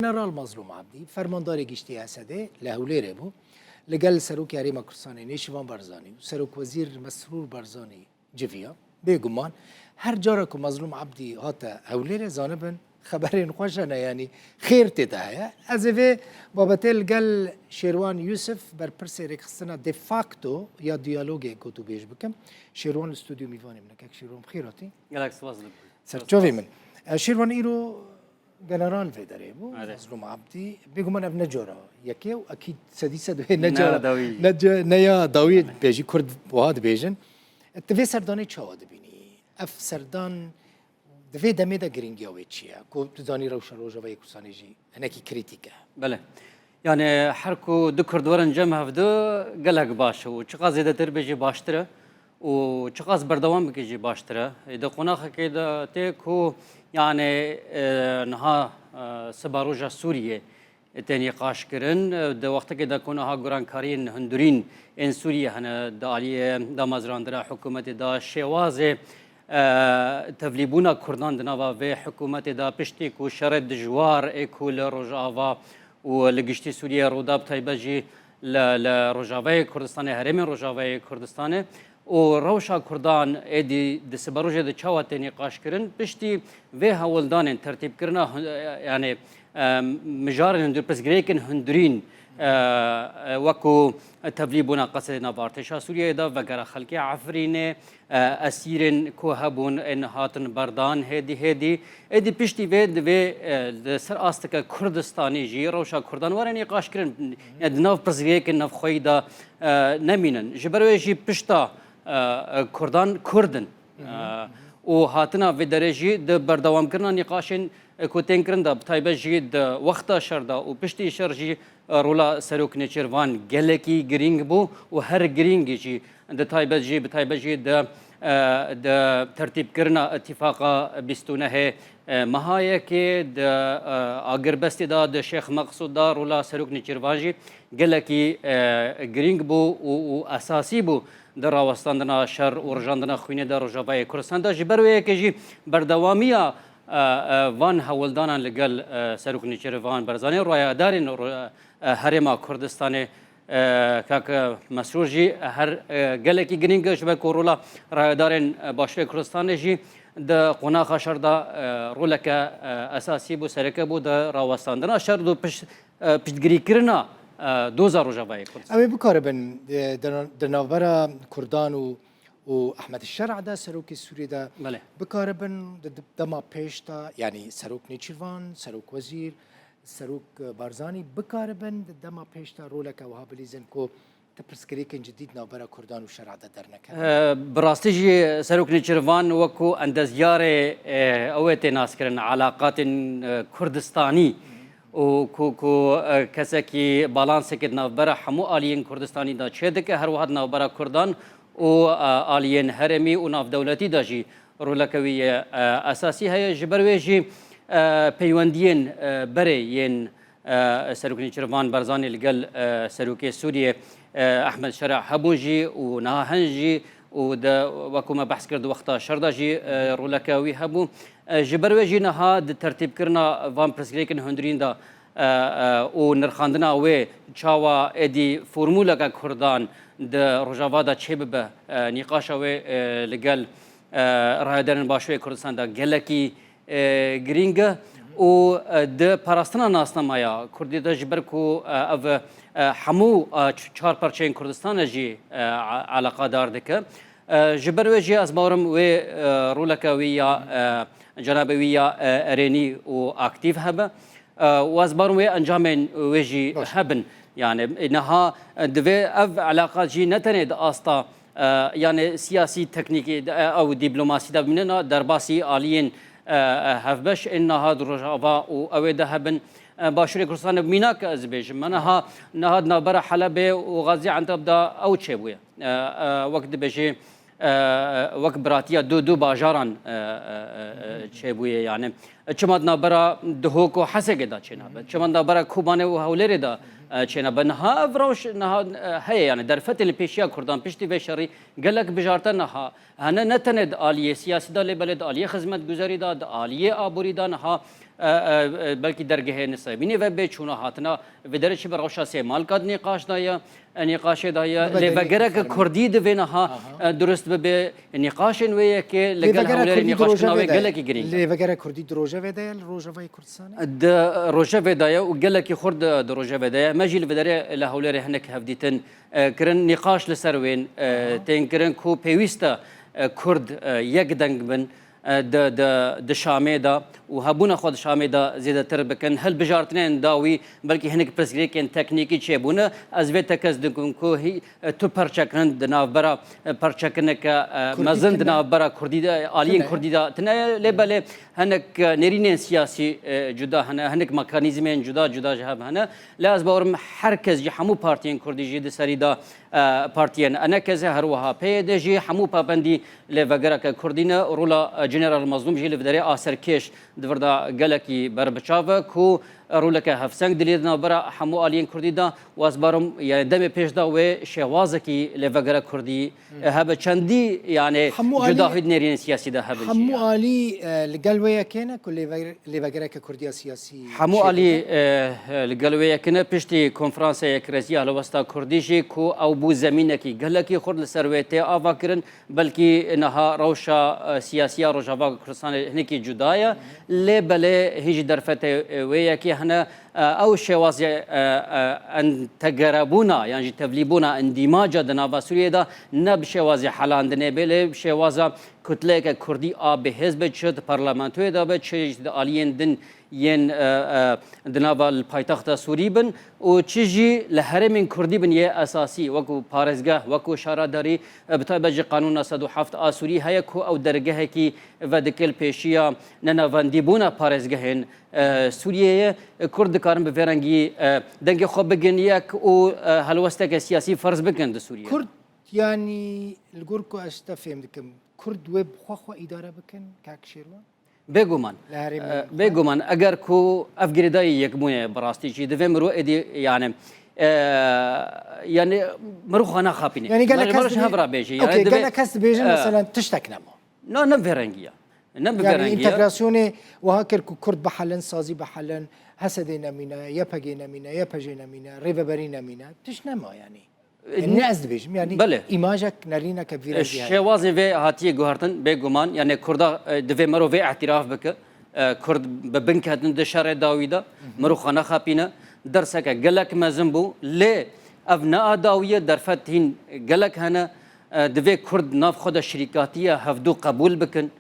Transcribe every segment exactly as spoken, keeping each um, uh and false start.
General Mazlûm Abdî, fermandarê giştî ya Esedê li Hewlêrê bû. Li gel Serokê Herêma Kurdistanê Nêçîrvan Barzanî û Serokwezîr Mesrûr Barzanî civiya. Bêguman her cara ku Mazlûm Abdî hate Hewlêrê, zanibin xeberên xweş hene, yanî xêr tê de heye. Ez ê vê babetê li gel Şêrwan Yûsif, berpirsê rêkxistina de facto ya diyalogê gotûbêj bikim. Şêrwan li stûdyo mîvanê min e. Kek Şêrwan, bi xêr hatî. Gelek spas dikim. Ser çavê min. E, Şêrwan, îro general vê derê bû, Evet. Mazlûm Abdî. Bêguman ev ne cara yekê û ekîd sedî sed wê ne Ne cara, dawî. ne ca-, ne ya dawî dibêjî, Kurd wiha dibêjin. Tu vê serdanê çawa dibînî? Ev serdan di vê demê de girîngiya wê çi ye? Ku tu zanî rewşa Rojavayê Kurdistanê jî hinekî krîtîk e. Belê. Yani her ku du Kurd werin cem hevdu gelek baş e û çiqas zêdetir bê jî baştir e û çiqas berdewam bike jî baştir e. Ê di qonaxekê de tê ku yani, e, niha, e, siba roja Sûriyê tê nîqaş kirin. Di wextekê de ku niha gurankariyên hundirîn ên Sûriyê hene di aliyê damezrandina hikûmetê de, şêwazê, e, tevlîbûna Kurdan di nava vê hikûmetê de, piştî ku şerê dijwar ê ku li Rojava û li giştî Sûriyê rû da, bi taybet jî li, li Rojavayê Kurdistanê, herêmên Rojavayê Kurdistanê, û rewşa Kurdan êdî di siberojê de çawa tê nîqaşkirin, piştî vê hewldanên tertîbkirina, yani, e, mijarên hundir, pirsgirêkên hundirîn, e, e, wekû tevlîbûna Qesedê nav artêşa Sûriyeyê de, vegera xelkê Efrînê, e, esîrên ku hebûn, ên hatin berdan hêdî hêdî. Êdî piştî vê divê, e, li ser asteke Kurdistanê jî rewşa Kurdan were nîqaşkirin. Yani di nav pirsgirêkên navxweyî de, e, nemînin. Ji ber wê jî pişta, e, e, Kurdan Kurd in. E, û hatina vê derê jî di berdewamkirina nîqaşên, e, ku tên kirin de, bi taybet jî di wexta şer de û piştî şer jî, e, rola Serok Nêçîrvan gelekî girîng bû û her girîngî jî di taybet jî, bi taybet jî di, e, di tertîbkirina îtîfaqa bîst û nehê, e, meha yekê, di, e, agirbestê de, di Şêx Meqsûd de rola Serok Nêçîrvan jî gelekî, e, girîng bû û, û esasî bû di rawestandina şer û rijandina xwînê de Rojavayê Kurdistan de. Ji ber wê yekê jî berdewamiya, e, e, van hewldanan li gel, e, Serok Nêçîrvan Barzanî, rayedarên ro-, e, Herêma Kurdistanê, e, kak Mesrûr jî her, e, gelekî girîng e, ji ber ku rola rayedarên, e, Başûrê Kurdistanê jî di qonaxa şer de, e, roleke, e, esasî bû, sereke bû di rawestandina şer û pişt-, e, piştgirîkirina, e, doza Rojavayê Kurdistanê. Em ê bikaribin, e, di, di navbera Kurdan û, û Ehmed Şer'a de, serokê Sûriyê de Belê. bikaribin, di, di dema pêş de, yanî Serok Nêçîrvan, Serok Wezîr, Serok Barzanî bikaribin di dema pêş de roleke wiha bilîzin ku ti pirsgirêkên cidî di navbera Kurdan û Şer'a de dernekevin? E, bi rastî jî Serok Nêçîrvan wekû endezyarê, e, ew ê tê naskirin, elaqatên, e, Kurdistanî û ku, ku, e, kesekî balansekê di navbera hemû aliyên Kurdistanî de çêdike, her wiha di navbera Kurdan û, e, aliyên herêmî û navdewletî de jî roleke wî yê, e, esasî heye. Ji ber wê jî, e, peywendiyên, e, berê yên, e, Serok Nêçîrvan Barzanî li gel, e, Serokê Sûriyê, e, Ehmed Şer'a hebûn jî û niha hin jî û de, wekû me behs kir, di wexta şer de jî, e, roleke wî hebû. E, ji ber wê jî niha di tertîbkirina van pirsgirêkên hundirîn de, e, e, û nirxandina wê çawa êdî formûleke Kurdan di Rojava de çêbibe, e, nîqaşa wê, e, li gel, e, rayedarên Başûrê Kurdistan de gelekî, e, girîng e û, e, di parastina nasnameya Kurdî de, ji ber ku, e, ev, e, hemû, e, ç-, çar parçeyên Kurdistanê jî, e, a-, eleqadar dike. E, ji ber wê jî ez bawerim wê, e, roleke wî ya, e, cenabê wî ya, e, erênî û aktîf hebe. E, û ez bawerim wê encamên wê jî Baş. hebin. Yani, e, niha, e, divê ev eleqat jî ne tenê di asta, e, yani siyasî, teknîkî, e, ew dîplomasî de bimîne, na derbasî aliyên, e, e, hevbeş ên niha di Rojava û ew ê de hebin, e, Başûrê Kurdistanê mînak ez bêjim. Me niha, niha di navbera Helebê û Gaziantep de ew çêbûye. E, e, wek dibêjê, e, wek biratiya du, du bajaran, e, e, e, e, çêbûye yani. Çima di navbera Duhok û Hesekê de çênabe? Çima di navbera Kobanê û Hewlêrê de, e, çênabe? Niha ev rewş niha, e, heye yani derfetên li pêşiya Kurdan piştî vê şerî gelek bijarte niha hene, ne tenê di aliyê siyasî de lê belê di aliyê xizmetguzarî de, di aliyê aborî de niha e, e, e, belkî dergehê Nisêbînê ve bê çûna hatina vê derê çi bi rewşa sêmalka di nîqaş de ye, e, nîqaşê de ye. Lê vegereke kurdî divê niha, e, durust bibe. Nîqaşên wê yekê li gel Hewlêrê nîqaşkirina wê gelekî girîng e. Lê vegere kurdî di rojevê de ye, li Rojavayê Kurdistanê? Di rojevê de ye û gelekî xurt di, di rojevê de ye. Me jî li vê derê li Hewlêrê hinek hevdîtin, e, kirin. Nîqaş li ser wên, e, tên kirin ku pêwîst e, e, Kurd, e, yek deng bin, e, di, di, di Şamê de û hebûna xwe di Şamê de zêdetir bikin. Hilbijartinên dawî belkî hinek pirsgirêkên teknîkî çêbûne. Ez vê tekez dikim ku hî, e, tu perçekirin di navbera, e, perçekineke, e, mezin di navbera Kurdî de, aliyên Kurdî de tune ye. Lê belê hinek, e, nêrînên siyasî, e, cuda hene, hinek mekanîzmên cuda cuda ji hev hene. Lê ez bawerim her kes jî, hemû partiyên Kurdî jî di serî de, e, partiyên E N K S, her wiha P Y D jî hemû pabendî lê vegereke Kurdî ne. Rola, e, General Mazlûm jî li vê derê a serkêş di vir de gelekî berbiçav e ku roleke hevseng dilê di navbera hemû aliyên Kurdî de û ez barim, yani demê pêş de wê şêwazekî lê vegere Kurdî, e, hebe çendî, yani cudahî di nêrînên siyasî de hebin jî. Hemû alî, e, li gel wê yekê ne ku lê ve-, lê vegereke Kurdiya siyasî Hemû alî, e, e, li gel wê yekê ne. Piştî konferansê Yekrêziya Helwesta Kurdî jî ku ew bû zemînekî gelekî xurt li ser wê tê ava kirin, belkî niha rewşa, e, siyasî ya Rojava Kurdistanê hinekî cuda ye. Lê belê hîn jî derfetê, e, wê yekê hene, e, ew şêwazê, e, e, entegerebûna yan jî tevlîbûna, îndîmaca di nava Sûriyê de ne bi şêwazê helandinê bê, lê bi şêwaza kutleyeke Kurdî a bihêz be, çi di parlamentoyê de be, çi jî di aliyên din yên, e, e, di nava li paytexta Sûrî bin û çi jî li herêmên Kurdî bin yê esasî, wekû parêzgeh, wekû şaredarî, e, bi taybet jî Qanûna sed û heft a Sûrî heye ku ew dergehekî vedike li pêşiya nenavendîbûna parêzgehên, e, Sûriyeyê. E, Kurd dikarin bi vê rengî, e, dengê xwe bigin yek û, e, helwesteke siyasî ferz bikin di Sûriyê. Kurd, yanî li gor ku ez te fêm dikim, Kurd wê bi xwe xwe îdare bikin, kak Şêrwan? Bêguman. Li herêmê E, xwe? Bêguman, eger ku ev girêdayî yekbûnê bi rastî jî divê mirov êdî, yani, e, yani mirov xwe naxapîne. Yani gelek kes dibê-, hev re bêje. Yani okey, divê, gelek kes dibêjin, e, mesela tiştek nema. Na, ne bi vê rengî ye. Ne bi vê rengî ye. Yani întegrasyonê wiha kir ku Kurd bihelin, sazî bihelin, H S D nemîne, Y P G nemîne, Y P J nemîne, Rêveberî nemîne. Tişt nema yani. E, ne ez dibêjim, yani belê, îmajek, nerînek bi vî rengî heye. Şêwazê vê hatiye guhertin, bêguman, yani Kurda, e, divê mirov vê îtiraf bike. E, Kurd bi bin ketin di şerê dawî de, mirov xwe nexapîne. Derseke gelek mezin bû, lê ev ne a dawî ye, derfet hîn gelek hene. E, divê Kurd nav xwe de şirîkatiya hevdû qebûl bikin.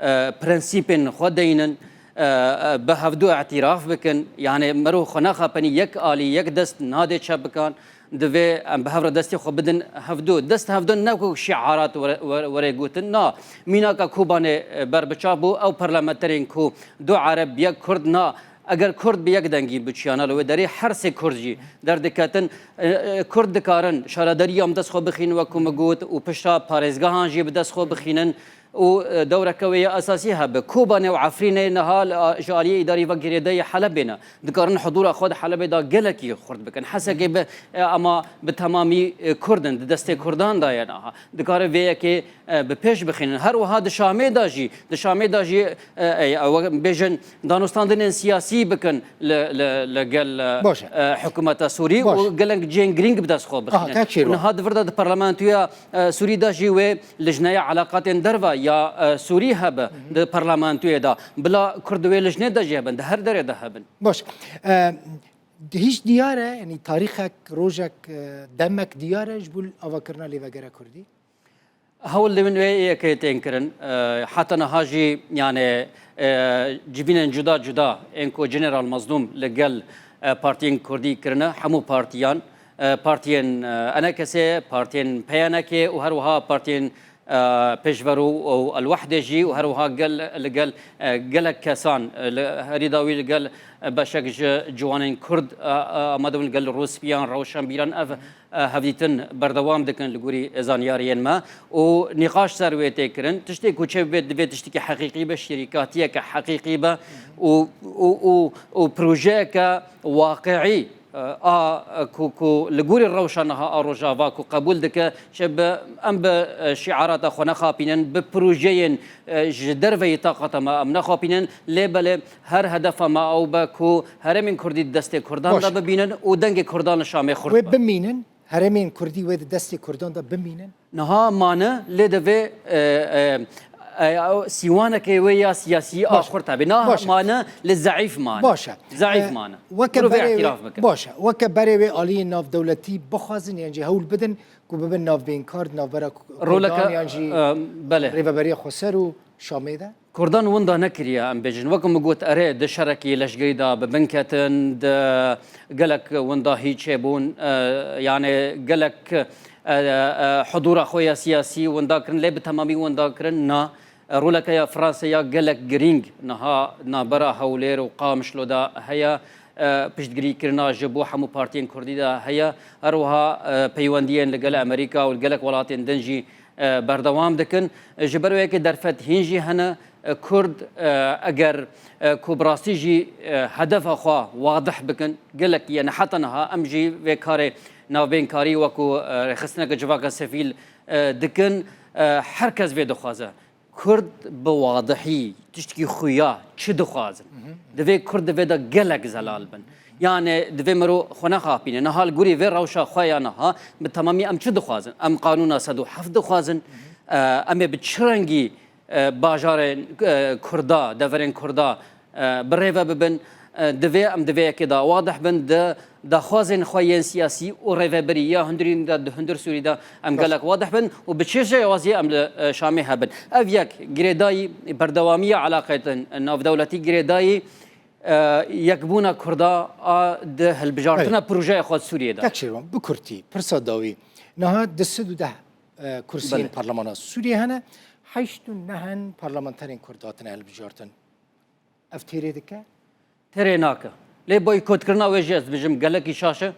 E, prensîpên xwe deynin, e, e, bi hevdû îtiraf bikin. Yani mirov xwe naxapinî, yek alî, yek dest nadê çepikan. Divê em bi hev re destê xwe bidin hevdû. Dest hevdû ne ku şiarat were, were, were gotin. Na, mînaka Kobanê, e, berbiçav bû. Ew parlamenterên ku du Ereb, yek Kurd, na, eger Kurd bi yek dengî biçiyana li wê derê, her sê Kurd jî derdiketin. E, e, Kurd dikarin şaredariya bi dest xwe bixînin, wek ku min got, û pişta parêzgehan jî bi dest xwe bixînin. Û, e, dewreke wê ya esasî hebe. Kobanê û Efrînê niha li a-, ji aliyê îdarî ve girêdayî Helebê ne. Dikarin hudûra xwe di Helebê de gelekî xurt bikin. Hesekê bi, e, ama bi temamî, e, Kurd in, di destê Kurdan de ye niha. Dikare vê yekê, e, bi pêş bixînin. Her wiha di Şamê de jî, di Şamê de jî, e, e, ew bêjin danûstandinên siyasî bikin li, li, li gel, e, Baş e. e, hikûmeta Sûrî Baş. û gelek cihên girîng bi dest xwe Aha, bixînin. kak Şêrwan. Niha di vir de di parlamentoya, e, Sûrî de jî wê lijneya eleqatên derve ya, e, Sûrî hebe di parlamentoyê de. Bila Kurd di wê lijnê de jî hebin, di her derê de hebin. Baş. E, hîç diyar e, yani tarîxek, rojek, e, demek diyar e ji bo avakirina lêvegera Kurdî? Hewl li min wê yekê tên kirin. E, heta niha jî, yani, e, civînên cuda cuda ên ku General Mazlûm li gel, e, partiyên Kurdî kirine, hemû partiyan, e, partiyên, e, N K S, partiyên P Y N K û her wiha partiyên, e, Pêşverû û El-Wehdê jî û her wiha gel, li gel, e, gelek kesan, e, li herî dawî li gel, e, beşek ji ciwanên Kurd, e, e, amade bûn li gel rûspîyan, rewşenbîran. Ev e, hevdîtin berdewam dikin li gorî zanyariyên me û nîqaş ser wê tê kirin. Tiştê ku çêbibe divê tiştekî heqîqî be, şirîkatiyeke heqîqî be û, û, û, û projeyeke waqiî a, ku, ku li gorî rewşa niha a Rojava ku qebûl dike, çi bi, em bi, e, şiarata xwe nexapînin, bi projeyên, e, ji derveyî taqata me em nexapînin, lê belê her hedefa me ew be ku herêmên Kurdî di destê Kurdan Baş. de bibînin û dengê Kurdan li Şamê xurt Wê be. bimînin, herêmên Kurdî wê di destê Kurdan de bimînin? Niha mane, lê divê, e, e, e, ew sîwanekê wê ya siyasî a Baş. xurt hebe. Niha Baş. mane, lê zeîf mane. Baş e. Zeîf E, mane. weke Bunu vê berê wê, itiraf bikin. Baş e. Weke berê wê aliyên navdewletî bixwazin, yan jî hewl bidin ku bibin navbênkar di navbera Ku-, Roleke, Kurdan yan jî e, belê. Rêveberiya Xweser û Şamê de? Kurdan winda nekiriye, em bêjin. Wek min got, erê, di şerekî leşgerî de bi bin ketin, di gelek windahî çêbûn, e, yani gelek, e, e, hudûra xwe ya siyasî winda kirin, lê bi temamî winda kirin na. E, roleke ya Fransê ya gelek girîng niha navbera Hewlêr û Qamişlo de heye. E, piştgirîkirina ji bo hemû partiyên Kurdî de heye. Her wiha, e, peywendiyên li gel Amerîka û li gelek welatên din jî, e, berdewam dikin. E, ji ber wê yekê derfet hîn jî hene. E, Kurd, e, eger, e, ku bi rastî jî, e, hedefa xwe wadih bikin, gelek, yani heta niha em jî vê karê navbênkarî wekû, e, rêxistineke civaka sivîl, e, dikin. E, her kes vê dixwaze. Kurd bi wadihî tiştekî xuya çi dixwazin? Divê Kurd di vê de gelek zelal bin. Yani divê miro xwe nexapîne. Niha li gorî vê rewşa xwe ya niha bi temamî em çi dixwazin? Em qanûna sed û heft dixwazin. E, em ê bi çi rengî, e, bajarên, e, Kurda, deverên Kurda, e, bi rê ve bibin? E, divê em di vê yekê de wadih bin, di daxwazên xwe yên siyasî û rêvebirî ya hundirîn de, di hundir Sûrî de em Baş. gelek wadih bin û bi çi şêwazî em li, e, Şamê hebin. Ev yek girêdayî berdewamiya eleqetên navdewletî, girêdayî, e, yekbûna Kurda a di hilbijartina Belê. projeya xwe di Sûriyê de. Kek Şêrwan, bi kurtî, pirsa dawî. Niha du sed û deh, e, kursiyên Belê. parlemana Sûriyê hene, heşt û neh parlamenterên Kurd hatine hilbijartin. Ev têrê dike? Têrê nake. Lê boykotkirina wê jî ez dibêjim gelekî şaş e.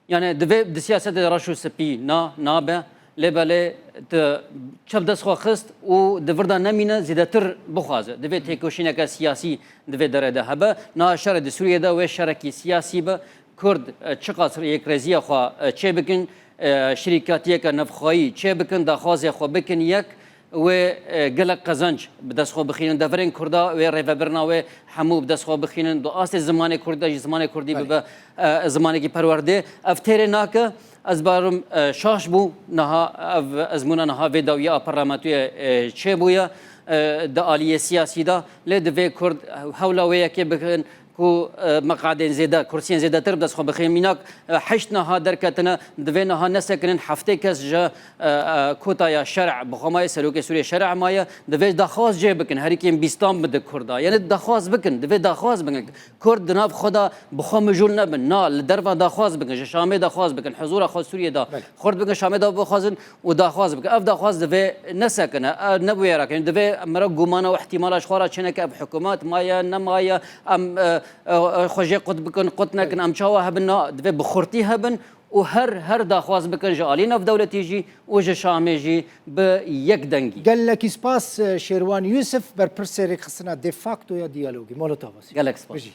Yani divê di siyasetê de reş û spî na, nabe. Lê belê tu çep dest xwe xist û di vir de nemîne, zêdetir bixwaze. Divê têkoşîneke siyasî di vê derê de hebe. Niha şerê di Sûriyê de wê şerekî siyasî be. Kurd, e, çiqas yekreziya xwe, e, çêbikin, e, şirîkatiyeke navxweyî çêbikin, daxwazê xwe bikin yek, wê, e, gelek qezenc bi dest xwe bixînin. Deverên Kurda wê rêvebirina wê hemû bi dest xwe bixînin. Di astê zimanê Kurdî de jî zimanê Kurdî Belê. bibe, e, zimanekî perwerdê. Ev têrê nake. Ez barim, e, şaş bû. Niha ev ezmûna niha vê dawiya a parlamentoyê, e, çêbûye, e, di aliyê siyasî de. Lê divê Kurd hewla wê yekê bikin ku, e, meqadên zêde, kursiyên zêdetir bi dest xwe bixin. Mînak, e, heşt niha derketine, divê niha nesekinin heftê kes ji, e, e, kotaya şer'ê bi xwe maye, serokê Sûriyê şer'ê maye, divê daxwaz cê bikin, herikên bîstan bide Kurda. Yani daxwaz bikin, divê daxwaz bikin. Kurd di nav xwe de bi xwe mijûl nebin. Na, li derva daxwaz bikin, ji Şamê daxwaz bikin, huzura xwe Sûriyê de Belê. xurt bikin, Şamê de bixwazin û daxwaz bikin. Ev daxwaz divê nesekine, ev nebûye rakin. Divê mera gumana û ihtimala ji xwe re çêneke, ev hikûmet maye, nemaye, em, e, e, e, xwe jê qut bikin, qut nekin, em çawa hebin, na, divê bi xurtî hebin û her, her daxwaz bikin ji alî navdewletî jî û ji Şamê jî bi yek dengî. Gelekî spas, e, Şêrwan Yûsif, berpirsê rêkxistina de facto ya diyalogî. Mala te ava sî. Gelek spas. Bijî.